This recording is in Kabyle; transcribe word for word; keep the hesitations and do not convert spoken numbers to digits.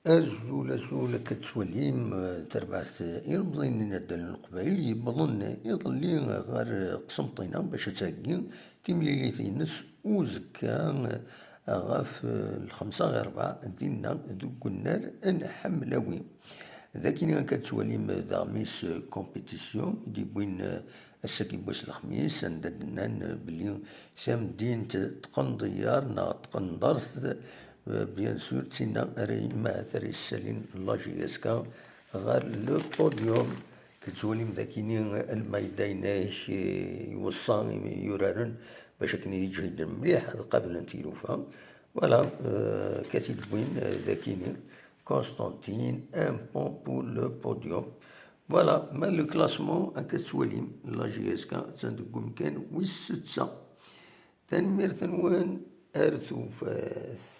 Azul, azul, akka tettwalim, eh, tarbaɛt, eh, ilemẓiyen n inaddalen n Leqbayel yewwḍen iḍelli ɣer, eh, Qsenṭina bac ad theggi timlilit-ines uzekka, eh, ɣef, eh, lxemsa ɣer rebɛa dinna deg unnar n Ḥemlawi. Dakini akka tettwalim d aɣmis, eh, compétition i d-yewwin, eh, ass-agi n wass lexmis, anda d-nnan, eh, belli tamdint tqenḍiyar neɣ tqendert, eh, bien sûr, d tinna ara imahat ara yessalin la J S K ɣer le podium. Tettwalim dakini lmayda-inek, eh, iweṣṣa i yuraren bac akken i ǧhiden mliḥ ad qablen tilufa. Voilà, eh, akka t-id-wwin, eh, dakini Constantine, un point pour le podium. Voilà, ma le classement akka tettwalim, la J S K attan deg umkan wis setta. Tanemmirt-nwen, ar tufat.